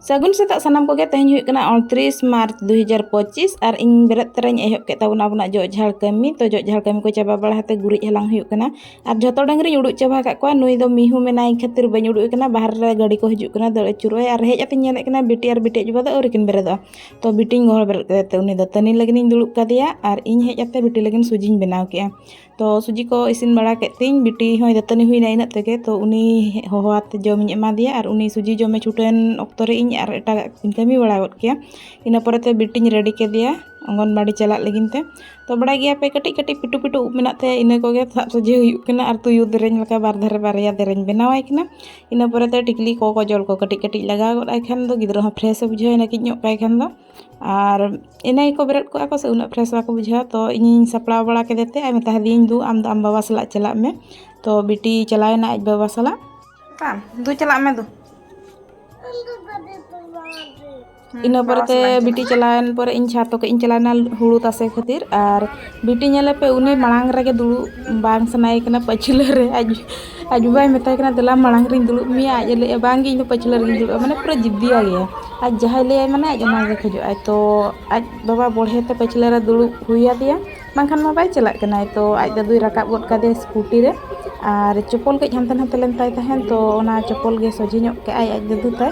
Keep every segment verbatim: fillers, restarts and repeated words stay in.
ᱥᱟᱹᱜᱩᱱ ᱥᱮᱛᱟᱜ ᱥᱟᱱᱟᱢ ᱠᱚᱜᱮ᱾ ᱛᱮᱦᱮᱧ ᱦᱩᱭᱩᱜ ᱠᱟᱱᱟ ᱩᱱᱛᱨᱤᱥ ᱢᱟᱨᱪ ᱫᱩ ᱦᱟᱡᱟᱨ ᱯᱚᱸᱪᱤᱥ, ᱟᱨ ᱤᱧ ᱵᱮᱨᱮᱫ ᱛᱚᱨᱟᱧ ᱮᱦᱚᱵ ᱠᱮᱫ ᱛᱟᱵᱚᱱᱟ ᱟᱵᱚᱱᱟᱜ ᱡᱚᱜ ᱡᱷᱟᱲ ᱠᱟᱹᱢᱤ᱾ ᱛᱚ ᱡᱚᱜ ᱡᱷᱟᱲ ᱠᱟᱹᱢᱤ ᱠᱚ ᱪᱟᱵᱟ ᱵᱟᱲᱟ ᱠᱟᱛᱮ ᱜᱩᱨᱤᱡ ᱦᱟᱞᱟᱝ ᱦᱩᱭᱩᱜ ᱠᱟᱱᱟ᱾ ᱟᱨ ᱡᱷᱚᱛᱚ ᱰᱟᱹᱝᱨᱤᱧ ᱩᱰᱩᱠ ᱪᱟᱵᱟ ᱟᱠᱟᱫ ᱠᱚᱣᱟ᱾ ᱱᱩᱭ ᱫᱚ ᱢᱤᱦᱩ ᱢᱮᱱᱟᱭ ᱠᱷᱟᱹᱛᱤᱨ ᱵᱟᱹᱧ ᱩᱰᱩᱠ ᱟᱠᱟᱱᱟ, ᱵᱟᱦᱨᱮ ᱨᱮ ᱜᱟᱹᱰᱤ ᱠᱚ ᱦᱤᱡᱩᱜ ᱠᱟᱱᱟ, ᱫᱟᱹᱲ ᱟᱹᱪᱩᱨᱚᱜᱼᱟᱭ᱾ ᱟᱨ ᱦᱮᱡ ᱟᱛᱮᱧ ᱧᱮᱞᱮᱫ ᱠᱟᱱᱟ ᱵᱤᱴᱤ ᱟᱨ ᱵᱤᱴᱤ ᱟᱡ ᱵᱟᱵᱟ ᱫᱚ ᱟᱹᱣᱨᱤ ᱠᱤᱱ ᱵᱮᱨᱮᱫᱚᱜᱼᱟ᱾ ᱛᱚ ᱵᱤᱴᱤᱧ ᱜᱚᱦᱚᱲ ᱵᱮᱨᱮᱫ ᱠᱮᱫᱮ ᱛᱮ ᱩᱱᱤ ᱫᱟᱹᱛᱟᱹᱱᱤ ᱞᱟᱹᱜᱤᱫ ᱤᱧ ᱫᱩᱲᱩᱵ ᱠᱟᱫᱮᱭᱟ, ᱟᱨ ᱤᱧ ᱦᱮᱡ ᱟᱛᱮ ᱵᱤᱴᱤ ᱞᱟᱹᱜᱤᱫ ᱥᱩᱡᱤᱧ ᱵᱮᱱᱟᱣ ᱠᱮᱫᱼᱟ᱾ ᱛᱚ ᱥᱩᱡᱤ ᱠᱚ ᱤᱥᱤᱱ ᱵᱟᱲᱟ ᱠᱮᱫ ᱛᱤᱧ, ᱵᱤᱴᱤ ᱦᱚᱸᱭ ᱫᱟᱹᱛᱟᱹᱱᱤ ᱦᱩᱭᱱᱟ ᱤᱱᱟᱹᱜ ᱛᱮᱜᱮ᱾ ᱛᱚ ᱩᱱᱤ ᱦᱚᱦᱚ ᱟᱛᱮ ᱡᱚᱢᱤᱧ ᱮᱢᱟ ᱫᱮᱭᱟ, ᱟᱨ ᱩᱱᱤ ᱥᱩᱡᱤ ᱡᱚᱢᱮ ᱪᱷᱩᱴᱟᱹᱣᱮᱱ ᱚᱠᱛᱚ ᱨᱮ ᱤᱧ ᱟᱨ ᱮᱴᱟᱜᱟᱜ ᱠᱚᱧ ᱠᱟᱹᱢᱤ ᱵᱟᱲᱟ ᱜᱚᱫ ᱠᱮᱭᱟ᱾ ᱤᱱᱟᱹ ᱯᱚᱨᱮᱛᱮ ᱵᱤᱴᱤᱧ ᱨᱮᱰᱤ ᱠᱮᱫᱮᱭᱟ ᱚᱝᱜᱚᱱᱵᱟᱲᱤ ᱪᱟᱞᱟᱜ ᱞᱟᱹᱜᱤᱫ ᱛᱮ᱾ ᱛᱚ ᱵᱟᱲᱟᱭ ᱜᱮᱭᱟ ᱯᱮ, ᱠᱟᱹᱴᱤᱡ ᱠᱟᱹᱴᱤᱡ ᱯᱤᱴᱩ ᱯᱤᱴᱩ ᱩᱵ ᱢᱮᱱᱟᱜ ᱛᱟᱭᱟ, ᱤᱱᱟᱹ ᱠᱚᱜᱮ ᱥᱟᱵ ᱥᱚᱡᱷᱮ ᱦᱩᱭᱩᱜ ᱠᱟᱱᱟ᱾ ᱟᱨ ᱛᱩᱭᱩ ᱫᱮᱨᱮᱧ ᱞᱮᱠᱟ ᱵᱟᱨ ᱫᱷᱟᱨᱮ ᱵᱟᱨᱭᱟ ᱫᱮᱨᱮᱧ ᱵᱮᱱᱟᱣᱟᱭ ᱠᱟᱱᱟ᱾ ᱤᱱᱟᱹ ᱯᱚᱨᱮᱛᱮ ᱴᱤᱠᱞᱤ ᱠᱚ ᱠᱚᱡᱚᱞ ᱠᱚ ᱠᱟᱹᱴᱤᱡ ᱠᱟᱹᱴᱤᱡ ᱞᱟᱜᱟᱣ ᱜᱚᱫ ᱟᱭ ᱠᱷᱟᱱ ᱫᱚ ᱜᱤᱫᱽᱨᱟᱹ ᱦᱚᱸ ᱯᱷᱨᱮᱥ ᱮ ᱵᱩᱡᱷᱟᱹᱣᱟ, ᱱᱟᱹᱠᱤᱡ ᱧᱚᱜ ᱠᱟᱭ ᱠᱷᱟᱱ ᱫᱚ᱾ ᱟᱨ ᱤᱱᱟᱹ ᱜᱮᱠᱚ ᱵᱮᱨᱮᱫ ᱠᱚᱜᱼᱟ ᱠᱚ ᱥᱮ, ᱩᱱᱟᱹᱜ ᱯᱷᱨᱮᱥ ᱵᱟᱠᱚ ᱵᱩᱡᱷᱟᱹᱣᱟ᱾ ᱛᱚ ᱤᱧᱤᱧ ᱥᱟᱯᱲᱟᱣ ᱵᱟᱲᱟ ᱠᱮᱫᱮ ᱛᱮ ᱟᱨ ᱢᱮᱛᱟ ᱫᱤᱭᱟᱹᱧ, "ᱫᱩ, ᱟᱢ ᱫᱚ ᱟᱢ ᱵᱟᱵᱟ ᱥᱟᱞᱟᱜ ᱪᱟᱞᱟᱜ ᱢᱮ᱾" ᱛᱚ ᱵᱤᱴᱤ ᱪᱟᱞᱟᱣᱮᱱᱟ ᱟᱡ ᱵᱟᱵᱟ ᱥᱟᱞᱟᱜ᱾ ᱫᱩ, ᱪᱟᱞᱟᱜ ᱢᱮ ᱫᱩ᱾ ᱤᱱᱟᱹ ᱯᱚᱨᱮᱛᱮ ᱵᱤᱴᱤ ᱪᱟᱞᱟᱣᱮᱱ ᱯᱚᱨᱮ ᱤᱧ ᱪᱷᱟᱛᱚ ᱠᱟᱹᱡ ᱤᱧ ᱪᱟᱞᱟᱣᱮᱱᱟ ᱦᱩᱲᱩ ᱛᱟᱥᱮ ᱠᱷᱟᱹᱛᱤᱨ᱾ ᱟᱨ ᱵᱤᱴᱤ ᱧᱮᱞᱮ ᱯᱮ, ᱩᱱᱤ ᱢᱟᱲᱟᱝ ᱨᱮᱜᱮ ᱫᱩᱲᱩᱵ ᱵᱟᱝ ᱥᱟᱱᱟᱭᱮ ᱠᱟᱱᱟ ᱯᱟᱹᱪᱷᱞᱟᱹ ᱨᱮ᱾ ᱟᱡ ᱟᱡ ᱵᱟᱵᱟᱭ ᱢᱮᱛᱟᱭ ᱠᱟᱱᱟ, "ᱫᱮᱞᱟ ᱢᱟᱲᱟᱝ ᱨᱤᱧ ᱫᱩᱲᱩᱵ ᱢᱮᱭᱟ", ᱟᱡ ᱮ ᱞᱟᱹᱭᱮᱫᱼᱟ, "ᱵᱟᱝ ᱜᱮ, ᱤᱧ ᱫᱚ ᱯᱟᱹᱪᱷᱞᱟᱹ ᱨᱮᱜᱤᱧ ᱫᱩᱲᱩᱵᱼᱟ", ᱢᱟᱱᱮ ᱯᱩᱨᱟᱹ ᱡᱤᱫᱽᱫᱤᱭᱟ ᱜᱮᱭᱟ᱾ ᱟᱡ ᱡᱟᱦᱟᱸᱭ ᱞᱟᱹᱭᱟᱭ ᱢᱟᱱᱮ ᱟᱡ ᱚᱱᱟ ᱜᱮ ᱠᱷᱚᱡᱚᱜᱼᱟᱭ᱾ ᱛᱚ ᱟᱡ ᱵᱟᱵᱟ ᱵᱚᱲᱦᱮ ᱛᱮ ᱯᱟᱹᱪᱷᱞᱟᱹ ᱨᱮ ᱫᱩᱲᱩᱵ ᱦᱩᱭ ᱟᱫᱮᱭᱟ, ᱵᱟᱝᱠᱷᱟᱱ ᱢᱟ ᱵᱟᱭ ᱪᱟᱞᱟᱜ ᱠᱟᱱᱟᱭ᱾ ᱛᱚ ᱟᱡ ᱫᱟᱫᱩᱭ ᱨᱟᱠᱟᱵ ᱜᱚᱫ ᱠᱟᱫᱮᱭᱟ ᱥᱠᱩᱴᱤ ᱨᱮ, ᱟᱨ ᱪᱚᱯᱚᱞ ᱠᱟᱹᱡ ᱦᱟᱱᱛᱮ ᱱᱟᱛᱮ ᱞᱮᱱ ᱛᱟᱭ ᱛᱟᱦᱮᱸᱫ, ᱛᱚ ᱚᱱᱟ ᱪᱚᱯᱚᱞ ᱜᱮ ᱥᱚᱡᱷᱮ ᱧᱚᱜ ᱠᱮᱜᱼᱟᱭ ᱟᱡ ᱫᱟᱫᱩ ᱛᱟᱭ᱾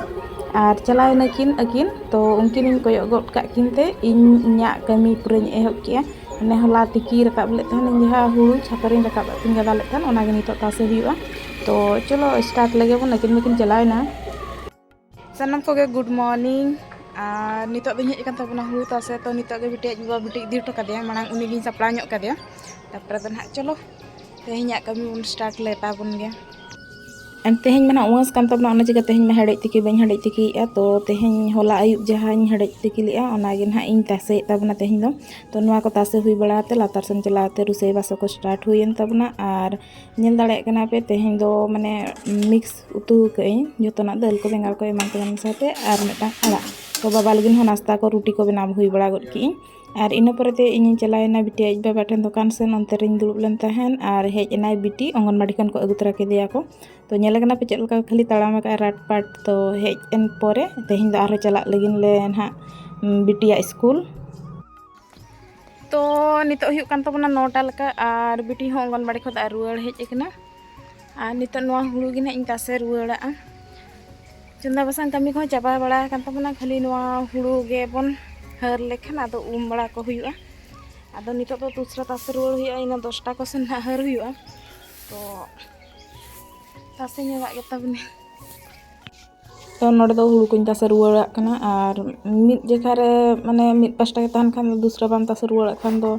ᱟᱨ ᱪᱟᱞᱟᱣ ᱮᱱᱟᱠᱤᱱ ᱟᱹᱠᱤᱱ, ᱛᱚ ᱩᱱᱠᱤᱱᱤᱧ ᱠᱚᱭᱚᱜ ᱜᱚᱫ ᱠᱟᱜ ᱠᱤᱱ ᱛᱮ ᱤᱧ ᱤᱧᱟᱹᱜ ᱠᱟᱹᱢᱤ ᱯᱩᱨᱟᱹᱧ ᱮᱦᱚᱵ ᱠᱮᱜᱼᱟ᱾ ᱢᱟᱱᱮ ᱦᱚᱞᱟ ᱛᱤᱠᱤ ᱨᱟᱠᱟᱵ ᱞᱮᱫ ᱛᱟᱦᱮᱱᱤᱧ, ᱡᱟᱦᱟᱸ ᱦᱩᱲᱩ ᱪᱷᱟᱛᱟᱨᱤᱧ ᱨᱟᱠᱟᱵ ᱠᱟᱜ ᱛᱤᱧ ᱜᱟᱫᱟ ᱞᱮᱫ ᱛᱟᱦᱮᱱ, ᱚᱱᱟᱜᱮ ᱱᱤᱛᱚᱜ ᱛᱟᱥᱮ ᱦᱩᱭᱩᱜᱼᱟ᱾ ᱛᱚ ᱪᱚᱞᱚ start ᱞᱮᱜᱮ ᱵᱚᱱ, ᱟᱹᱠᱤᱱ ᱢᱟᱹᱠᱤᱱ ᱪᱟᱞᱟᱣᱮᱱᱟ᱾ ᱥᱟᱱᱟᱢ ᱠᱚᱜᱮ good morning᱾ ᱟᱨ ᱱᱤᱛᱚᱜ ᱫᱚᱧ ᱦᱮᱡ ᱟᱠᱟᱱ ᱛᱟᱵᱚᱱᱟ ᱦᱩᱲᱩ ᱛᱟᱥᱮ᱾ ᱛᱚ ᱱᱤᱛᱚᱜ ᱜᱮ ᱵᱤᱴᱤ ᱟᱡ ᱵᱟᱵᱟ ᱵᱤᱴᱤ ᱤᱫᱤ ᱦᱚᱴᱚ ᱠᱟᱫᱮᱭᱟ, ᱢᱟᱲᱟᱝ ᱩᱱᱤ ᱜᱤᱧ ᱥᱟᱯᱲᱟᱣ ᱧᱚᱜ ᱠᱟᱫᱮᱭᱟ᱾ ᱛᱟᱨᱯᱚᱨᱮ ᱫᱚ ᱱᱟᱦᱟᱜ ᱪᱚᱞᱚ ᱛᱮᱦᱮᱧᱟᱜ ᱠᱟᱹᱢᱤ ᱵᱚᱱ start ᱞᱮ ᱛᱟᱵᱚᱱ ᱜᱮ᱾ ᱟᱨ ᱛᱮᱦᱮᱧ ᱢᱟ ᱱᱟᱦᱟᱜ ᱩᱢᱟᱹᱥ ᱠᱟᱱ ᱛᱟᱵᱚᱱᱟ, ᱚᱱᱟ ᱪᱤᱠᱟᱹ ᱛᱮᱦᱮᱧ ᱢᱟ ᱦᱮᱰᱮᱡ ᱛᱤᱠᱤ ᱵᱟᱹᱧ ᱦᱮᱰᱮᱡ ᱛᱤᱠᱤᱭᱮᱫᱼᱟ᱾ ᱛᱚ ᱛᱮᱦᱮᱧ ᱦᱚᱞᱟ ᱟᱹᱭᱩᱵ ᱡᱟᱦᱟᱸᱧ ᱦᱮᱰᱮᱡ ᱛᱤᱠᱤ ᱞᱮᱫᱼᱟ, ᱚᱱᱟᱜᱮ ᱱᱟᱦᱟᱜ ᱤᱧ ᱛᱟᱥᱮᱭᱮᱫ ᱛᱟᱵᱚᱱᱟ ᱛᱮᱦᱮᱧ ᱫᱚ᱾ ᱛᱚ ᱱᱚᱣᱟ ᱠᱚ ᱛᱟᱥᱮ ᱦᱩᱭ ᱵᱟᱲᱟ ᱠᱟᱛᱮ ᱞᱟᱛᱟᱨ ᱥᱮᱱ ᱪᱟᱞᱟᱣ ᱠᱟᱛᱮ ᱨᱩᱥᱟᱹᱭ ᱵᱟᱥᱟ ᱠᱚ start ᱦᱩᱭᱮᱱ ᱛᱟᱵᱚᱱᱟ᱾ ᱟᱨ ᱧᱮᱞ ᱫᱟᱲᱮᱭᱟᱜ ᱠᱟᱱᱟ ᱯᱮ, ᱛᱮᱦᱮᱧ ᱫᱚ ᱢᱟᱱᱮ mix ᱩᱛᱩ ᱠᱟᱜ ᱟᱹᱧ, ᱡᱚᱛᱚᱱᱟᱜ ᱫᱟᱹᱞ ᱠᱚ, ᱵᱮᱸᱜᱟᱲ ᱠᱚ, ᱮᱢᱟᱱ ᱛᱮᱢᱟᱱ ᱢᱮᱥᱟ ᱛᱮ, ᱟᱨ ᱢᱤᱫᱴᱟᱝ ᱟᱲᱟᱜ᱾ ᱛᱚ ᱵᱟᱵᱟ ᱞᱟᱹᱜᱤᱫ ᱦᱚᱸ ᱱᱟᱥᱛᱟ ᱠᱚ, ᱨᱩᱴᱤ ᱠᱚ ᱵᱮᱱᱟᱣ ᱦᱩᱭ ᱵᱟᱲᱟ ᱜᱚᱫ ᱠᱮᱜᱼᱟᱹᱧ᱾ ᱟᱨ ᱤᱱᱟᱹ ᱯᱚᱨᱮ ᱛᱮ ᱤᱧᱤᱧ ᱪᱟᱞᱟᱣ ᱮᱱᱟ ᱵᱤᱴᱤ ᱟᱡ ᱵᱟᱵᱟ ᱴᱷᱮᱱ ᱫᱚᱠᱟᱱ ᱥᱮᱱ, ᱚᱱᱛᱮ ᱨᱤᱧ ᱫᱩᱲᱩᱵ ᱞᱮᱱ ᱛᱟᱦᱮᱸᱫ᱾ ᱟᱨ ᱦᱮᱡ ᱮᱱᱟᱭ ᱵᱤᱴᱤ, ᱚᱝᱜᱚᱱᱵᱟᱲᱤ ᱠᱷᱚᱱ ᱠᱚ ᱟᱹᱜᱩ ᱛᱚᱨᱟ ᱠᱮᱫᱮᱭᱟ ᱠᱚ᱾ ᱛᱚ ᱧᱮᱞᱮ ᱠᱟᱱᱟ ᱯᱮ ᱪᱮᱫ ᱞᱮᱠᱟ ᱠᱷᱟᱹᱞᱤ ᱛᱟᱲᱟᱢ ᱟᱠᱟᱫᱼᱟᱭ ᱨᱟᱴ ᱯᱟᱴ᱾ ᱛᱚ ᱦᱮᱡ ᱮᱱ ᱯᱚᱨᱮ ᱛᱮᱦᱮᱧ ᱫᱚ ᱟᱨᱦᱚᱸ ᱪᱟᱞᱟᱜ ᱞᱟᱹᱜᱤᱫ ᱞᱮ ᱱᱟᱦᱟᱜ, ᱩᱢ, ᱵᱤᱴᱤᱭᱟᱜ ᱥᱠᱩᱞ᱾ ᱛᱚ ᱱᱤᱛᱚᱜ ᱦᱩᱭᱩᱜ ᱠᱟᱱ ᱛᱟᱵᱚᱱᱟ ᱱᱚᱴᱟ ᱞᱮᱠᱟ, ᱟᱨ ᱵᱤᱴᱤ ᱦᱚᱸ ᱚᱝᱜᱚᱱᱵᱟᱲᱤ ᱠᱷᱚᱱ ᱫᱚ ᱨᱩᱣᱟᱹᱲ ᱦᱮᱡ ᱟᱠᱟᱱᱟ᱾ ᱟᱨ ᱱᱤᱛᱚᱜ ᱱᱚᱣᱟ ᱦᱩᱲᱩ ᱜᱮ ᱱᱟᱦᱟᱜ ᱤᱧ ᱛᱟᱥᱮ ᱨᱩᱣᱟᱹᱲᱟᱜᱼᱟ᱾ ᱪᱚᱸᱫᱟ ᱵᱟᱥᱟᱝ ᱠᱟᱹᱢᱤ ᱠᱚᱦᱚᱸ ᱪᱟᱵᱟ ᱵᱟᱲᱟ ᱟᱠᱟᱱ ᱛᱟᱵᱚᱱᱟ, ᱠᱷᱟᱹᱞᱤ ᱱᱚᱣᱟ ᱦᱩᱲᱩ ᱜᱮᱵᱚᱱ ᱦᱟᱹᱨ ᱞᱮᱠᱷᱟᱱ ᱟᱫᱚ ᱩᱢ ᱵᱟᱲᱟ ᱠᱚ ᱦᱩᱭᱩᱜᱼᱟ᱾ ᱟᱫᱚ ᱱᱤᱛᱚᱜ ᱫᱚ ᱫᱚᱥᱨᱟ ᱛᱟᱥᱮ ᱨᱩᱣᱟᱹᱲ ᱦᱩᱭᱩᱜᱼᱟ, ᱤᱱᱟᱹ ᱫᱚᱥᱴᱟ ᱠᱚ ᱥᱮᱱ ᱱᱟᱦᱟᱜ ᱦᱟᱹᱨ ᱦᱩᱭᱩᱜᱼᱟ᱾ ᱛᱚ ᱛᱟᱥᱮ ᱧᱚᱜᱟᱜ ᱜᱮ ᱛᱟᱵᱚᱱᱟ᱾ ᱛᱚ ᱱᱚᱰᱮ ᱫᱚ ᱦᱩᱲᱩ ᱠᱚᱧ ᱛᱟᱥᱮ ᱨᱩᱣᱟᱹᱲᱟᱜ ᱠᱟᱱᱟ, ᱟᱨ ᱢᱤᱫ ᱡᱮᱠᱷᱟ ᱨᱮ ᱢᱟᱱᱮ ᱢᱤᱫ ᱯᱟᱥᱴᱟ ᱜᱮ ᱛᱟᱦᱮᱱ ᱠᱷᱟᱱ ᱫᱚ ᱫᱚᱥᱨᱟ ᱵᱟᱢ ᱛᱟᱥᱮ ᱨᱩᱣᱟᱹᱲᱟᱜ ᱠᱷᱟᱱ ᱫᱚ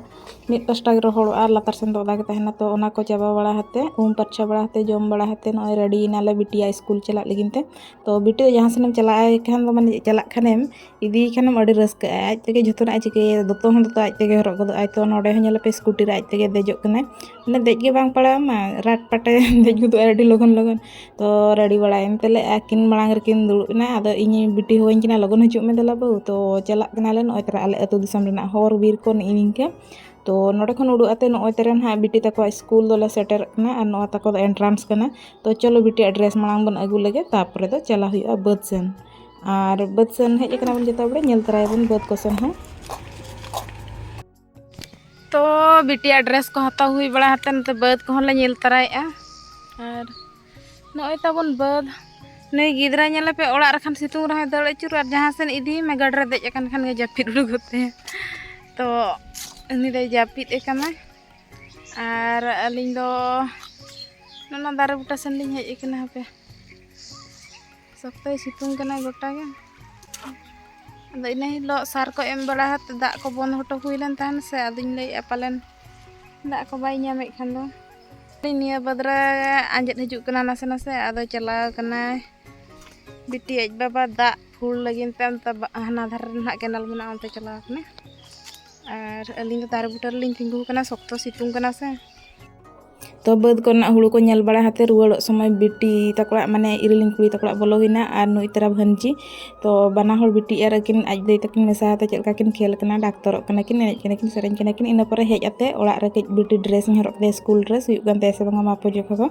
ᱢᱤᱫ ᱯᱟᱥᱴᱟ ᱜᱮ ᱨᱚᱦᱚᱲᱚᱜᱼᱟ ᱟᱨ ᱞᱟᱛᱟᱨ ᱥᱮᱱ ᱫᱚ ᱚᱫᱟ ᱜᱮ ᱛᱟᱦᱮᱱᱟ᱾ ᱛᱚ ᱚᱱᱟ ᱠᱚ ᱪᱟᱵᱟ ᱵᱟᱲᱟ ᱠᱟᱛᱮ, ᱩᱢ ᱯᱟᱨᱪᱷᱟ ᱵᱟᱲᱟ ᱠᱟᱛᱮ, ᱡᱚᱢ ᱵᱟᱲᱟ ᱠᱟᱛᱮ ᱱᱚᱜᱼᱚᱭ ᱨᱮᱰᱤᱭᱮᱱᱟᱞᱮ ᱵᱤᱴᱤᱭᱟᱜ ᱥᱠᱩᱞ ᱪᱟᱞᱟᱜ ᱞᱟᱹᱜᱤᱫ ᱛᱮ᱾ ᱛᱚ ᱵᱤᱴᱤ ᱫᱚ ᱡᱟᱦᱟᱸ ᱥᱮᱱᱮᱢ ᱪᱟᱞᱟᱜ ᱟᱭ ᱠᱷᱟᱱ ᱫᱚ ᱢᱟᱱᱮ ᱪᱟᱞᱟᱜ ᱠᱷᱟᱱᱮᱢ ᱤᱫᱤᱭᱮ ᱠᱷᱟᱱᱮᱢ ᱟᱹᱰᱤ ᱨᱟᱹᱥᱠᱟᱹᱜᱼᱟᱭ, ᱟᱡ ᱛᱮᱜᱮ ᱡᱷᱚᱛᱚᱱᱟᱜ ᱮ ᱪᱤᱠᱟᱹᱭᱟ, ᱫᱚᱛᱚ ᱦᱚᱸ ᱫᱚᱛᱚ ᱟᱡ ᱛᱮᱜᱮ ᱦᱚᱨᱚᱜ ᱜᱚᱫᱚᱜᱼᱟᱭ᱾ ᱛᱚ ᱱᱚᱰᱮ ᱦᱚᱸ ᱧᱮᱞᱟᱯᱮ ᱥᱠᱩᱴᱤ ᱨᱮ ᱟᱡ ᱛᱮᱜᱮ ᱫᱮᱡᱚᱜ ᱠᱟᱱᱟᱭ, ᱢᱟᱱᱮ ᱫᱮᱡ ᱜᱮ ᱵᱟᱝ ᱯᱟᱲᱟᱣᱟᱢᱟ, ᱨᱟᱴ ᱯᱟᱴᱮ ᱫᱮᱡ ᱜᱚᱫᱚᱜᱼᱟᱭ ᱟᱹᱰᱤ ᱞᱚᱜᱚᱱ ᱞᱚᱜᱚᱱ᱾ ᱛᱚ ᱨᱮᱰᱤ ᱵᱟᱲᱟᱭᱮᱱ ᱛᱮᱞᱮ ᱟᱹᱠᱤᱱ ᱢᱟᱲᱟᱝ ᱨᱮᱠᱤᱱ ᱫᱩᱲᱩᱵ ᱮᱱᱟ᱾ ᱟᱫᱚ ᱤᱧ ᱵᱤᱴᱤ ᱦᱚᱦᱚᱧ ᱠᱟᱱᱟ, "ᱞᱚᱜᱚᱱ ᱦᱤᱡᱩᱜ ᱢᱮ ᱫᱮᱞᱟ ᱵᱟᱹᱦᱩ, ᱛᱚ ᱪᱟᱞᱟᱜ ᱠᱟᱱᱟᱞᱮ ᱱᱚᱜᱼᱚᱭ ᱛᱚᱨᱟ ᱟᱞᱮ ᱟᱹᱛᱩ ᱫᱤᱥᱚᱢ ᱨᱮᱱᱟᱜ ᱦᱚᱨ ᱵᱤᱨ ᱠᱚ ᱱᱤᱜᱼᱤ ᱱᱤᱝᱠᱟᱹ᱾" ᱛᱚ ᱱᱚᱰᱮ ᱠᱷᱚᱱ ᱩᱰᱩᱠ ᱟᱛᱮ ᱱᱚᱜᱼᱚᱭ ᱛᱮᱨᱮ ᱱᱟᱦᱟᱜ ᱵᱤᱴᱤ ᱛᱟᱠᱚᱣᱟᱜ ᱥᱠᱩᱞ ᱫᱚᱞᱮ ᱥᱮᱴᱮᱨᱚᱜ ᱠᱟᱱᱟ, ᱟᱨ ᱱᱚᱣᱟ ᱛᱟᱠᱚ ᱫᱚ ᱮᱱᱴᱨᱟᱱᱥ ᱠᱟᱱᱟ᱾ ᱛᱚ ᱪᱚᱞᱚ ᱵᱤᱴᱤ ᱟᱜ ᱰᱨᱮᱥ ᱢᱟᱲᱟᱝ ᱵᱚᱱ ᱟᱹᱜᱩ ᱞᱮᱜᱮ, ᱛᱟᱨᱯᱚᱨᱮ ᱫᱚ ᱪᱟᱞᱟᱣ ᱦᱩᱭᱩᱜᱼᱟ ᱵᱟᱹᱫᱽ ᱥᱮᱱ᱾ ᱟᱨ ᱵᱟᱹᱫᱽ ᱥᱮᱱ ᱦᱮᱡ ᱟᱠᱟᱱᱟ ᱵᱚᱱ ᱡᱚᱛᱚ ᱦᱚᱲ, ᱧᱮᱞ ᱛᱚᱨᱟᱭᱟᱵᱚᱱ ᱵᱟᱹᱫᱽ ᱠᱚ ᱥᱮᱱ ᱦᱚᱸ᱾ ᱛᱚ ᱵᱤᱴᱤᱭᱟᱜ ᱰᱨᱮᱥ ᱠᱚ ᱦᱟᱛᱟᱣ ᱦᱩᱭ ᱵᱟᱲᱟ ᱠᱟᱛᱮ ᱱᱚᱛᱮ ᱵᱟᱹᱫᱽ ᱠᱚᱦᱚᱸ ᱞᱮ ᱧᱮᱞ ᱛᱚᱨᱟᱭᱮᱫᱼᱟ᱾ ᱟᱨ ᱱᱚᱜᱼᱚᱭ ᱛᱟᱵᱚᱱ ᱵᱟᱹᱫᱽ᱾ ᱱᱩᱭ ᱜᱤᱫᱽᱨᱟᱹ ᱧᱮᱞᱮᱯᱮ, ᱚᱲᱟᱜ ᱨᱮᱠᱷᱟᱱ ᱥᱤᱛᱩᱝ ᱨᱮᱦᱚᱸᱭ ᱫᱟᱹᱲ ᱟᱹᱪᱩᱨ, ᱟᱨ ᱡᱟᱦᱟᱸ ᱥᱮᱱ ᱤᱫᱤᱭᱮᱢᱟ ᱜᱟᱹᱰᱤ ᱨᱮ ᱫᱮᱡ ᱟᱠᱟᱱ ᱠᱷᱟᱱ ᱜᱮ ᱡᱟᱹᱯᱤᱫ ᱩᱰᱩᱠᱚᱜ ᱛᱟᱭᱟ᱾ ᱛᱚ ᱩᱱᱤ ᱫᱚᱭ ᱡᱟᱹᱯᱤᱫ ᱟᱠᱟᱱᱟ᱾ ᱟᱨ ᱟᱹᱞᱤᱧ ᱫᱚ ᱱᱚᱣᱟ ᱫᱟᱨᱮ ᱵᱩᱴᱟᱹ ᱥᱮᱱ ᱞᱤᱧ ᱦᱮᱡ ᱟᱠᱟᱱᱟ᱾ ᱦᱟᱯᱮ, ᱥᱚᱠᱛᱚᱭ ᱥᱤᱛᱩᱝ ᱠᱟᱱᱟ ᱜᱚᱴᱟ ᱜᱮ᱾ ᱟᱫᱚ ᱤᱱᱟᱹ ᱦᱤᱞᱳᱜ ᱥᱟᱨ ᱠᱚ ᱮᱢ ᱵᱟᱲᱟ ᱠᱟᱛᱮ ᱫᱟᱜ ᱠᱚ ᱵᱚᱱᱫ ᱦᱚᱴᱚ ᱦᱩᱭ ᱞᱮᱱ ᱛᱟᱦᱮᱱ ᱥᱮ, ᱟᱫᱚᱧ ᱞᱟᱹᱭᱮᱫᱼᱟ ᱯᱟᱞᱮᱱ ᱫᱟᱜ ᱠᱚ ᱵᱟᱭ ᱧᱟᱢᱮᱫ ᱠᱷᱟᱱ ᱫᱚ᱾ ᱱᱤᱭᱟᱹ ᱵᱟᱹᱫᱽ ᱨᱮ ᱟᱸᱡᱮᱫ ᱦᱤᱡᱩᱜ ᱠᱟᱱᱟ ᱱᱟᱥᱮ ᱱᱟᱥᱮ, ᱟᱫᱚ ᱪᱟᱞᱟᱣ ᱠᱟᱱᱟᱭ ᱵᱤᱴᱤ ᱟᱡ ᱵᱟᱵᱟ ᱫᱟᱜ ᱯᱷᱩᱞ ᱞᱟᱹᱜᱤᱫ ᱛᱮ ᱚᱱᱛᱮ ᱵᱟ-, ᱦᱟᱱᱟ ᱫᱷᱟᱨᱮ ᱨᱮ ᱱᱟᱦᱟᱜ ᱠᱮᱱᱮᱞ ᱢᱮᱱᱟᱜᱼᱟ, ᱚᱱᱛᱮ ᱪᱟᱞᱟᱣ ᱠᱟᱱᱟᱭ᱾ ᱟᱨ ᱟᱹᱞᱤᱧ ᱫᱚ ᱫᱟᱨᱮ ᱵᱩᱴᱟᱹ ᱨᱮᱞᱤᱧ ᱛᱤᱸᱜᱩ ᱟᱠᱟᱱᱟ, ᱥᱚᱠᱛᱚ ᱥᱤᱛᱩᱝ ᱠᱟᱱᱟ ᱥᱮ᱾ ᱛᱚ ᱵᱟᱹᱫᱽ ᱠᱚᱨᱮᱱᱟᱜ ᱦᱩᱲᱩ ᱠᱚ ᱧᱮᱞ ᱵᱟᱲᱟ ᱠᱟᱛᱮ ᱨᱩᱣᱟᱹᱲᱚᱜ ᱥᱚᱢᱚᱭ ᱵᱤᱴᱤ ᱛᱟᱠᱚ ᱚᱲᱟᱜ, ᱢᱟᱱᱮ ᱤᱨᱤᱞᱤᱧ ᱠᱩᱲᱤ ᱛᱟᱠᱚ ᱚᱲᱟᱜ ᱵᱚᱞᱚ ᱦᱩᱭᱱᱟ, ᱟᱨ ᱱᱩᱭ ᱛᱟᱨᱟ ᱵᱷᱟᱹᱱᱡᱤ᱾ ᱛᱚ ᱵᱟᱱᱟ ᱦᱚᱲ ᱵᱤᱴᱤ ᱟᱨ ᱟᱹᱠᱤᱱ ᱟᱡ ᱫᱟᱹᱭ ᱛᱟᱹᱠᱤᱱ ᱢᱮᱥᱟ ᱠᱟᱛᱮ ᱪᱮᱫ ᱞᱮᱠᱟ ᱠᱤᱱ ᱠᱷᱮᱞ ᱠᱟᱱᱟ, ᱰᱟᱠᱛᱚᱨᱚᱜ ᱠᱟᱱᱟ ᱠᱤᱱ, ᱮᱱᱮᱡ ᱠᱟᱱᱟ ᱠᱤᱱ, ᱥᱮᱨᱮᱧ ᱠᱟᱱᱟ ᱠᱤᱱ᱾ ᱤᱱᱟᱹ ᱯᱚᱨᱮ ᱦᱮᱡ ᱟᱛᱮ ᱚᱲᱟᱜ ᱨᱮ ᱠᱟᱹᱡ ᱵᱤᱴᱤ ᱰᱨᱮᱥ ᱤᱧ ᱦᱚᱨᱚᱜ ᱠᱮᱫᱟᱭᱟ, ᱥᱠᱩᱞ ᱰᱨᱮᱥ ᱦᱩᱭᱩᱜ ᱠᱟᱱ ᱛᱟᱭᱟ ᱥᱮ ᱵᱟᱝᱟ ᱢᱟᱯᱚ ᱡᱚᱠᱷᱟ ᱠᱚ᱾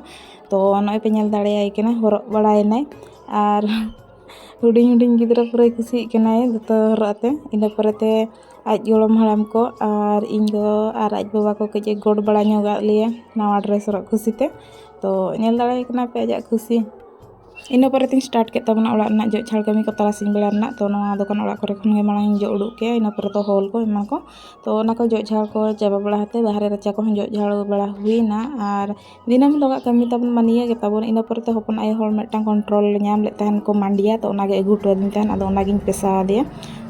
ᱛᱚ ᱱᱚᱜᱼᱚᱭ ᱯᱮ ᱧᱮᱞ ᱫᱟᱲᱮᱭᱟᱭ ᱠᱟᱱᱟ, ᱦᱚᱨᱚᱜ ᱵᱟᱲᱟᱭᱮᱱᱟᱭ᱾ ᱟᱨ ᱦᱩᱰᱤᱧ ᱦᱩᱰᱤᱧ ᱜᱤᱫᱽᱨᱟᱹ ᱯᱩᱨᱟᱹᱭ ᱠᱩᱥᱤᱭᱟᱜ ᱠᱟᱱᱟᱭ ᱫᱚᱛᱚ ᱦᱚᱨᱚᱜ ᱟᱛᱮ᱾ ᱤᱱᱟᱹ ᱯᱚᱨᱮᱛᱮ ᱟᱡ ᱜᱚᱲᱚᱢ ᱦᱟᱲᱟᱢ ᱠᱚ ᱟᱨ ᱤᱧ ᱜᱚ ᱟᱨ ᱟᱡ ᱵᱟᱵᱟ ᱠᱚ ᱠᱟᱹᱡ ᱮ ᱜᱚᱲ ᱵᱟᱲᱟ ᱧᱚᱜᱟᱜ ᱞᱮᱭᱟ ᱱᱟᱣᱟ ᱰᱨᱮᱥ ᱦᱚᱨᱚᱜ ᱠᱩᱥᱤᱛᱮ᱾ ᱛᱚ ᱧᱮᱞ ᱫᱟᱲᱮᱭᱟᱭ ᱠᱟᱱᱟ ᱯᱮ ᱟᱡᱟᱜ ᱠᱩᱥᱤ᱾ ᱤᱱᱟᱹ ᱯᱚᱨᱮ ᱛᱤᱧ ᱥᱴᱟᱨᱴ ᱠᱮᱫ ᱛᱟᱵᱚᱱᱟ ᱚᱲᱟᱜ ᱨᱮᱱᱟᱜ ᱡᱚᱜ ᱡᱷᱟᱲ ᱠᱟᱹᱢᱤ ᱠᱚ ᱛᱟᱨᱟᱥᱤᱧ ᱵᱮᱲᱟ ᱨᱮᱱᱟᱜ᱾ ᱛᱚ ᱱᱚᱣᱟ ᱫᱚᱠᱟᱱ ᱚᱲᱟᱜ ᱠᱚᱨᱮ ᱠᱷᱚᱱ ᱜᱮ ᱢᱟᱲᱟᱝ ᱤᱧ ᱡᱚᱜ ᱩᱰᱩᱠ ᱠᱮᱜᱼᱟ, ᱤᱱᱟᱹ ᱯᱚᱨᱮ ᱫᱚ ᱦᱚᱞ ᱠᱚ ᱮᱢᱟᱱ ᱠᱚ᱾ ᱛᱚ ᱚᱱᱟ ᱠᱚ ᱡᱚᱜ ᱡᱷᱟᱲ ᱠᱚ ᱪᱟᱵᱟ ᱵᱟᱲᱟ ᱠᱟᱛᱮ ᱵᱟᱦᱨᱮ ᱨᱟᱪᱟ ᱠᱚᱦᱚᱸ ᱡᱚᱜ ᱡᱷᱟᱲ ᱵᱟᱲᱟ ᱦᱩᱭᱱᱟ᱾ ᱟᱨ ᱫᱤᱱᱟᱹᱢ ᱦᱤᱞᱳᱜᱟᱜ ᱠᱟᱹᱢᱤ ᱛᱟᱵᱚᱱ ᱢᱟ ᱱᱤᱭᱟᱹ ᱜᱮ ᱛᱟᱵᱚᱱ᱾ ᱤᱱᱟᱹ ᱯᱚᱨᱮ ᱛᱮ ᱦᱚᱯᱚᱱ ᱟᱭᱳ ᱦᱚᱲ ᱢᱤᱫᱴᱟᱝ ᱠᱚᱱᱴᱨᱳᱞ ᱧᱟᱢ ᱞᱮᱫ ᱛᱟᱦᱮᱱ ᱠᱚ ᱢᱟᱱᱰᱤᱭᱟ, ᱛᱚ ᱚᱱᱟᱜᱮ ᱟᱹᱜᱩ ᱦᱚᱴᱚ ᱟᱹᱫᱤᱧ ᱛᱟᱦᱮᱱ, ᱟᱫᱚ ᱚᱱᱟᱜᱤᱧ ᱯᱮᱥᱟᱣ ᱟᱫᱮᱭᱟ᱾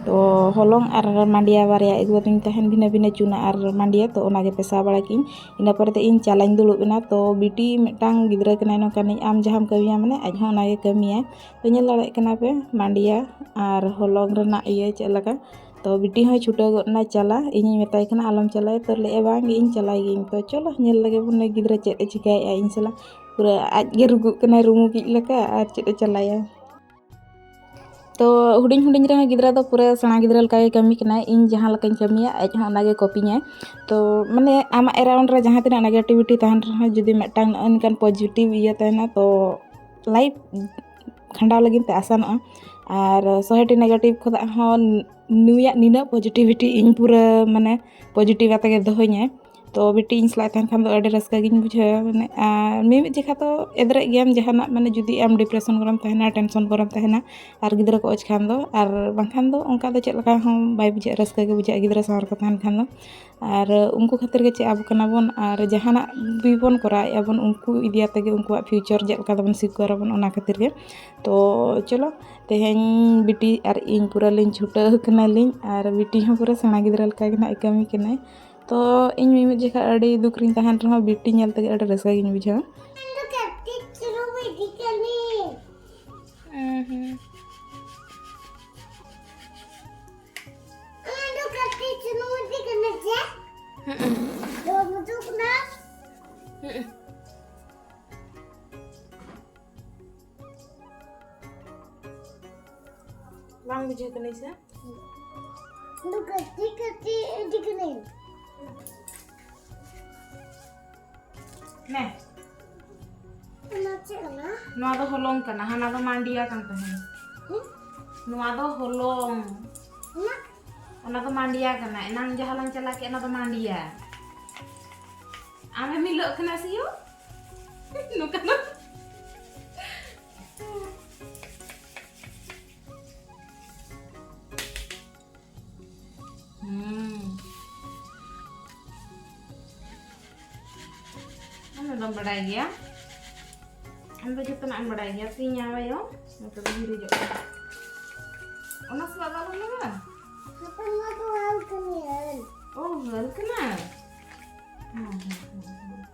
ᱛᱚ ᱦᱚᱞᱚᱝ ᱟᱨ ᱢᱟᱱᱰᱤᱭᱟ ᱵᱟᱨᱭᱟ ᱟᱹᱜᱩ ᱟᱹᱫᱤᱧ ᱛᱟᱦᱮᱱ, ᱵᱷᱤᱱᱟᱹ ᱵᱷᱤᱱᱟᱹ ᱪᱩᱱᱟ ᱟᱨ ᱢᱟᱱᱰᱤᱭᱟ, ᱛᱚ ᱚᱱᱟᱜᱮ ᱯᱮᱥᱟᱣ ᱵᱟᱲᱟ ᱠᱮᱜᱼᱟᱹᱧ᱾ ᱤᱱᱟᱹ ᱯᱚᱨᱮ ᱛᱮ ᱤᱧ ᱪᱟᱞᱟᱧ ᱫᱩᱲᱩᱵ ᱮᱱᱟ᱾ ᱛᱚ ᱵᱤᱴᱤ ᱢᱤᱫᱴᱟᱝ ᱜᱤᱫᱽᱨᱟᱹ ᱠᱟᱱᱟᱭ ᱱᱚᱝᱠᱟᱱᱤᱡ, ᱟᱢ ᱡᱟᱦᱟᱸᱢ ᱠᱟᱹᱢᱤᱭᱟ ᱢᱟᱱᱮ ᱟᱡ ᱦᱚᱸ ᱚᱱᱟᱜᱮ ᱠᱟᱹᱢᱤᱭᱟᱭ᱾ ᱛᱚ ᱧᱮᱞ ᱫᱟᱲᱮᱭᱟᱜ ᱠᱟᱱᱟ ᱯᱮ ᱢᱟᱱᱰᱤᱭᱟ ᱟᱨ ᱦᱚᱞᱚᱝ ᱨᱮᱱᱟᱜ ᱤᱭᱟᱹ ᱪᱮᱫ ᱞᱮᱠᱟ᱾ ᱛᱚ ᱵᱤᱴᱤ ᱦᱚᱸᱭ ᱪᱷᱩᱴᱟᱹᱣ ᱜᱚᱫ ᱮᱱᱟ ᱪᱟᱞᱟ᱾ ᱤᱧᱤᱧ ᱢᱮᱛᱟᱭ ᱠᱟᱱᱟ, "ᱟᱞᱚᱢ ᱪᱟᱞᱟᱭᱟ?" ᱛᱚ ᱞᱟᱹᱭᱮᱫᱼᱟ, "ᱵᱟᱝ ᱜᱮ, ᱤᱧ ᱪᱟᱞᱟᱭ ᱜᱤᱭᱟᱹᱧ᱾" ᱛᱚ ᱪᱚᱞᱚ ᱧᱮᱞ ᱞᱮᱜᱮ ᱵᱚᱱ ᱱᱩᱭ ᱜᱤᱫᱽᱨᱟᱹ ᱪᱮᱫ ᱮ ᱪᱤᱠᱟᱹᱭᱮᱫᱼᱟ ᱤᱧ ᱥᱟᱞᱟᱜ᱾ ᱯᱩᱨᱟᱹ ᱟᱡ ᱜᱮ ᱨᱩᱜᱩᱜ ᱠᱟᱱᱟᱭ ᱨᱩᱢᱩ ᱠᱤᱡ ᱞᱮᱠᱟ, ᱟᱨ ᱪᱮᱫ ᱮ ᱪᱟᱞᱟᱭᱟ᱾ ᱛᱚ ᱦᱩᱰᱤᱧ ᱦᱩᱰᱤᱧ ᱨᱮᱦᱚᱸ ᱜᱤᱫᱽᱨᱟᱹ ᱫᱚ ᱯᱩᱨᱟᱹ ᱥᱮᱬᱟ ᱜᱤᱫᱽᱨᱟᱹ ᱞᱮᱠᱟ ᱜᱮ ᱠᱟᱹᱢᱤ ᱠᱟᱱᱟᱭ᱾ ᱤᱧ ᱡᱟᱦᱟᱸ ᱞᱮᱠᱟᱧ ᱠᱟᱹᱢᱤᱭᱟ ᱟᱡ ᱦᱚᱸ ᱚᱱᱟ ᱜᱮ ᱠᱚᱯᱤᱧᱟᱭ᱾ ᱛᱚ ᱢᱟᱱᱮ ᱟᱢᱟᱜ ᱮᱨᱟᱣᱩᱱᱰ ᱨᱮ ᱡᱟᱦᱟᱸ ᱛᱤᱱᱟᱹᱜ ᱱᱮᱜᱮᱴᱤᱵᱷᱤᱴᱤ ᱛᱟᱦᱮᱱ ᱨᱮᱦᱚᱸ ᱡᱩᱫᱤ ᱢᱤᱫᱴᱟᱝ ᱱᱚᱜᱼᱚ ᱱᱚᱝᱠᱟᱱ ᱯᱚᱡᱤᱴᱤᱵᱷ ᱤᱭᱟᱹ ᱛᱟᱦᱮᱱᱟ, ᱛᱚ ᱞᱟᱭᱤᱯᱷ ᱠᱷᱟᱸᱰᱟᱣ ᱞᱟᱹᱜᱤᱫ ᱛᱮ ᱟᱥᱟᱱᱚᱜᱼᱟ᱾ ᱟᱨ ᱥᱚᱦᱮᱴᱤ ᱱᱮᱜᱮᱴᱤᱵᱷ ᱠᱷᱚᱱᱟᱜ ᱦᱚᱸ ᱱᱩᱭᱟᱜ ᱱᱤᱱᱟᱹᱜ ᱯᱚᱡᱤᱴᱤᱵᱷᱤᱴᱤ ᱤᱧ ᱯᱩᱨᱟᱹ ᱢᱟᱱᱮ ᱯᱚᱡᱤᱴᱤᱵᱷ ᱟᱛᱮ ᱜᱮ ᱫᱚᱦᱚᱧᱟᱭ᱾ ᱛᱚ ᱵᱤᱴᱤ ᱤᱧ ᱥᱟᱞᱟᱜ ᱛᱟᱦᱮᱱ ᱠᱷᱟᱱ ᱫᱚ ᱟᱹᱰᱤ ᱨᱟᱹᱥᱠᱟᱹ ᱜᱤᱧ ᱵᱩᱡᱷᱟᱹᱣᱟ᱾ ᱢᱟᱱᱮ ᱟᱨ ᱢᱤᱢᱤᱫ ᱡᱚᱠᱷᱟ ᱫᱚ ᱮᱫᱽᱨᱮᱜ ᱜᱮᱭᱟᱢ ᱡᱟᱦᱟᱱᱟᱜ, ᱢᱟᱱᱮ ᱡᱩᱫᱤ ᱟᱢ ᱰᱤᱯᱨᱮᱥᱚᱱ ᱠᱚᱨᱮᱢ ᱛᱟᱦᱮᱱᱟ, ᱴᱮᱱᱥᱚᱱ ᱠᱚᱨᱮᱢ ᱛᱟᱦᱮᱱᱟ ᱟᱨ ᱜᱤᱫᱽᱨᱟᱹ ᱠᱚ ᱚᱪ ᱠᱷᱟᱱ ᱫᱚ, ᱟᱨ ᱵᱟᱝᱠᱷᱟᱱ ᱫᱚ ᱚᱱᱠᱟ ᱫᱚ ᱪᱮᱫ ᱞᱮᱠᱟ ᱦᱚᱸ ᱵᱟᱭ ᱵᱩᱡᱷᱟᱹᱜᱼᱟ, ᱨᱟᱹᱥᱠᱟᱹ ᱜᱮ ᱵᱩᱡᱷᱟᱹᱜᱼᱟ ᱜᱤᱫᱽᱨᱟᱹ ᱥᱟᱶ ᱨᱮᱠᱚ ᱛᱟᱦᱮᱱ ᱠᱷᱟᱱ ᱫᱚ᱾ ᱟᱨ ᱩᱱᱠᱩ ᱠᱷᱟᱹᱛᱤᱨ ᱜᱮ ᱪᱮᱫ ᱟᱵᱚ ᱠᱟᱱᱟ ᱵᱚᱱ, ᱟᱨ ᱡᱟᱦᱟᱱᱟᱜ ᱜᱮᱵᱚᱱ ᱠᱚᱨᱟᱣᱮᱫᱼᱟ ᱵᱚᱱ ᱩᱱᱠᱩ ᱤᱫᱤ ᱟᱛᱮ ᱜᱮ, ᱩᱱᱠᱩᱣᱟᱜ ᱯᱷᱤᱭᱩᱪᱟᱨ ᱪᱮᱫ ᱞᱮᱠᱟ ᱛᱟᱵᱚᱱ ᱥᱤᱠᱩᱣᱟᱨ ᱟᱵᱚᱱ, ᱚᱱᱟ ᱠᱷᱟᱹᱛᱤᱨ ᱜᱮ᱾ ᱛᱚ ᱪᱚᱞᱚ ᱛᱮᱦᱮᱧ ᱵᱤᱴᱤ ᱟᱨ ᱤᱧ ᱯᱩᱨᱟᱹ ᱞᱤᱧ ᱪᱷᱩᱴᱟᱹᱣ ᱠᱟᱱᱟᱞᱤᱧ, ᱟᱨ ᱵᱤᱴᱤ ᱦᱚᱸ ᱯᱩᱨᱟᱹ ᱥᱮᱬᱟ ᱜᱤᱫᱽᱨᱟᱹ ᱞᱮᱠᱟ ᱜᱮ ᱱᱟᱦᱟᱜ ᱮ ᱠᱟᱹᱢᱤ ᱠᱟᱱᱟᱭ᱾ ᱛᱚ ᱤᱧ ᱢᱤᱢᱤᱫ ᱡᱚᱠᱷᱟ ᱟᱹᱰᱤ ᱫᱩᱠ ᱨᱤᱧ ᱛᱟᱦᱮᱱ ᱨᱮᱦᱚᱸ ᱵᱤᱴᱤ ᱧᱮᱞ ᱛᱮᱜᱮ ᱟᱹᱰᱤ ᱨᱟᱹᱥᱠᱟᱹ ᱜᱤᱧ ᱵᱩᱡᱷᱟᱹᱣᱟ᱾ ᱦᱩᱸ, ᱦᱩᱸ᱾ ᱦᱩᱸ, ᱦᱩᱸ᱾ ᱵᱟᱝ ᱵᱩᱡᱷᱟᱹᱣ ᱠᱟᱹᱱᱟᱹᱧ ᱥᱮ? ᱤᱧ ᱫᱚ ᱠᱟᱹᱴᱤᱡ ᱠᱟᱹᱴᱤᱡ ᱤᱫᱤ ᱠᱟᱹᱱᱟᱹᱧ᱾ ᱱᱮ᱾ ᱚᱱᱟ ᱪᱮᱫ ᱠᱟᱱᱟ? ᱱᱚᱣᱟ ᱫᱚ ᱦᱚᱞᱚᱝ ᱠᱟᱱᱟ, ᱦᱟᱱᱟ ᱫᱚ ᱢᱟᱱᱰᱤᱭᱟ ᱠᱟᱱ ᱛᱟᱦᱮᱸᱱᱟ᱾ ᱦᱩᱸ? ᱱᱚᱣᱟ ᱫᱚ ᱦᱚᱞᱚᱝ᱾ ᱚᱱᱟ? ᱚᱱᱟ ᱫᱚ ᱢᱟᱱᱰᱤᱭᱟ ᱠᱟᱱᱟ, ᱮᱱᱟᱝ ᱡᱟᱦᱟᱸ ᱞᱟᱝ ᱪᱟᱞᱟᱜ ᱠᱮᱫ, ᱚᱱᱟ ᱫᱚ ᱢᱟᱱᱰᱤᱭᱟ᱾ ᱟᱢᱮᱢ ᱦᱤᱞᱟᱹᱜ ᱠᱟᱱᱟ ᱥᱤᱭᱩ? ᱱᱚᱝᱠᱟ ᱫᱚ᱾ ᱦᱩᱸ᱾ ᱟᱢ ᱫᱚᱢ ᱵᱟᱰᱟᱭ ᱜᱮᱭᱟ? ᱟᱢ ᱫᱚ ᱡᱚᱛᱚᱱᱟᱜ ᱮᱢ ᱵᱟᱰᱟᱭ ᱜᱮᱭᱟ᱾ ᱛᱤᱧ ᱟᱭᱳ, ᱱᱚᱛᱮ ᱫᱚ ᱦᱤᱨᱤᱡᱚᱜ ᱠᱟᱱᱟ᱾ ᱚᱱᱟ ᱥᱟᱞᱟᱜ ᱫᱚ ᱟᱞᱚᱢ ᱞᱟᱜᱟᱣᱟ᱾ ᱦᱟᱯᱮ, ᱱᱚᱣᱟ ᱫᱚ ᱦᱟᱞ ᱠᱟᱹᱢᱤᱭᱟᱹᱧ᱾ ᱳ, ᱦᱟᱞ ᱠᱟᱱᱟ᱾ ᱦᱩᱸ, ᱦᱩᱸ, ᱦᱩᱸ,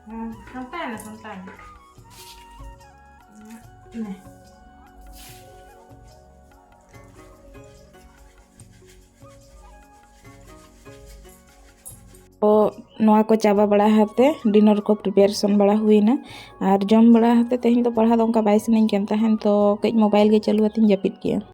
ᱦᱩᱸ᱾ ᱦᱩᱸ, ᱥᱟᱢᱴᱟᱣ ᱮᱱᱟ, ᱥᱟᱢᱴᱟᱣ ᱮᱱᱟ᱾ ᱱᱮ᱾ ᱛᱚ, ᱱᱚᱣᱟ ᱠᱚ ᱪᱟᱵᱟ ᱵᱟᱲᱟ ᱠᱟᱛᱮ ᱰᱤᱱᱟᱨ ᱠᱚ ᱯᱨᱤᱯᱟᱨᱮᱥᱚᱱ ᱵᱟᱲᱟ ᱦᱩᱭᱱᱟ᱾ ᱟᱨ ᱡᱚᱢ ᱵᱟᱲᱟ ᱠᱟᱛᱮ ᱛᱮᱦᱮᱧ ᱫᱚ ᱯᱟᱲᱦᱟᱣ ᱫᱚ ᱚᱱᱠᱟ ᱵᱟᱭ ᱥᱟᱱᱟᱧ ᱠᱟᱱ ᱛᱟᱦᱮᱸᱫ, ᱛᱚ ᱠᱟᱹᱡ ᱢᱳᱵᱟᱭᱤᱞ ᱜᱮ ᱪᱟᱹᱞᱩ ᱠᱟᱛᱮᱧ ᱡᱟᱹᱯᱤᱫ ᱠᱮᱜᱼᱟ᱾